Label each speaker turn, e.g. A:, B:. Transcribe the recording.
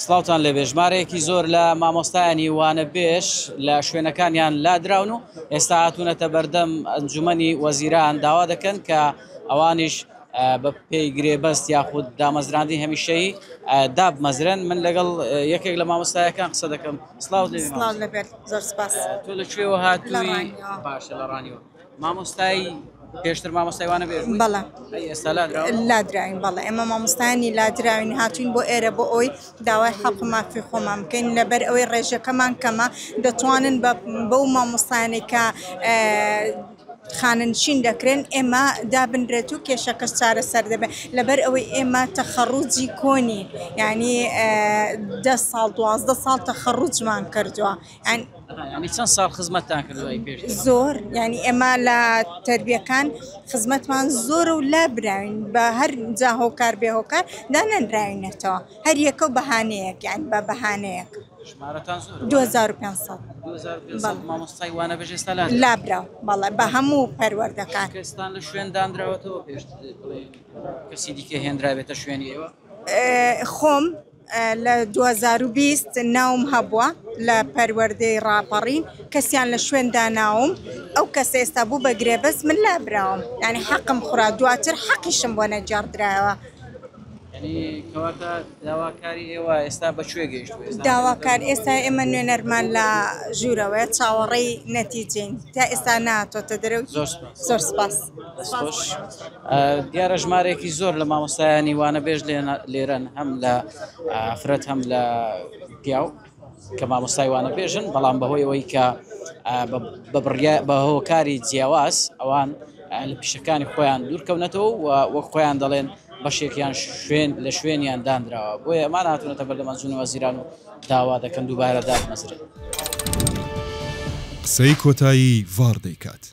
A: سڵاوتان لێبێ ژمارەیەکی زۆر لە مامۆستایانی وانەبێژ لە شوێنەکانیان لادراون و ئێستا هاتوونەتە بەردەم ئەنجومەنی وەزیران داوا دەکەن کە ئەوانیش بە پێی گرێبەست یاخود دامەزراندنی هەمیشەیی دابمەزرێن من لەگەڵ یەکێک لە مامۆستایەکان قسە دەکەم سڵاو
B: سڵاو لەبێت زۆر سپاس
A: تۆ لە کوێوە هاتووی باشە لە ڕانیوە مامۆستای پێشتر مامۆستای وانە بێژ بووی؟
B: بەڵێ.
A: ئەی ئێستا لادراون؟
B: لادراوین بەڵێ ئێمە مامۆستایانی لادراوین هاتوین بۆ ئێرە بۆ ئەوەی داوای حەق و مافی خۆمان بکەین لەبەر ئەوەی ڕێژەکەمان کەمە دەتوانن بە بەو مامۆستایانەی کە خانەنشین دەکرێن ئێمە دابنرێت و کێشەکەش چارەسەر دەبێت لەبەر ئەوەی ئێمە تەخەڕوجی کۆنی یعنی دە ساڵ دوازدە ساڵ تەخەڕوجمان کردووە
A: یانی چەند ساڵ خزمەتتان کردووە ئەی پێشتر؟
B: زۆر یانی ئێمە لە تەربیەکان خزمەتمان زۆرە و لابراوین بە هەر جا هۆکار بێ هۆکار دانەنراوینەتەوە هەر یەکە و بەهانەیەک یان بە بەهانەیەک.
A: ژمارەتان زۆرە؟
B: 2500.
A: 2500 مامۆستای وانەبێژ ئێستا لادراون؟
B: لابراو بەڵێ بە هەموو پەروەردەکان.
A: کەستان لە شوێن دانراوەتەوە پێشتر بڵێ کەسی دیکە هێنرابێتە شوێنی ئێوە؟
B: خۆم لە 2020 ناوم هەبووە لە پەروەردەی ڕاپەڕین کەسیان لە شوێن داناوم ئەو کەسە ئێستا بوو بە گرێبەست من لابراوم یانی حەقم خورا دواتر حەقیشم بۆ نەگێڕدرایەوە.
A: یانی کەواتە داواکاری ئێوە ئێستا بە کوێ گەیشتووە؟
B: داواکار ئێستا ئێمە نوێنەرمان لە ژوورەوەیە چاوەڕێی نەتیجەین تا ئێستا نەهاتۆتە دەرەوە.
A: زۆر سپاس.
B: زۆر سپاس.
A: دەست خۆش. دیارە ژمارەیەکی زۆر لە مامۆستایانی وانەبێژ لێرەن هەم لە ئافرەت هەم لە پیاو کە مامۆستای وانەبێژن بەڵام بەهۆی ئەوەی کە بە هۆکاری جیاواز ئەوان لە پیشەکانی خۆیان دوورکەونەتەوە و وەک خۆیان دەڵێن بەشێکیان شوێن لە شوێنیان دانراوە بۆیە ئەمان هاتوونەتە بەردەم ئەنجومەنی وەزیران و داوا دەکەن دووبارە دابمەزرێن.
C: قسەی کۆتایی ڤاڕ دەیکات.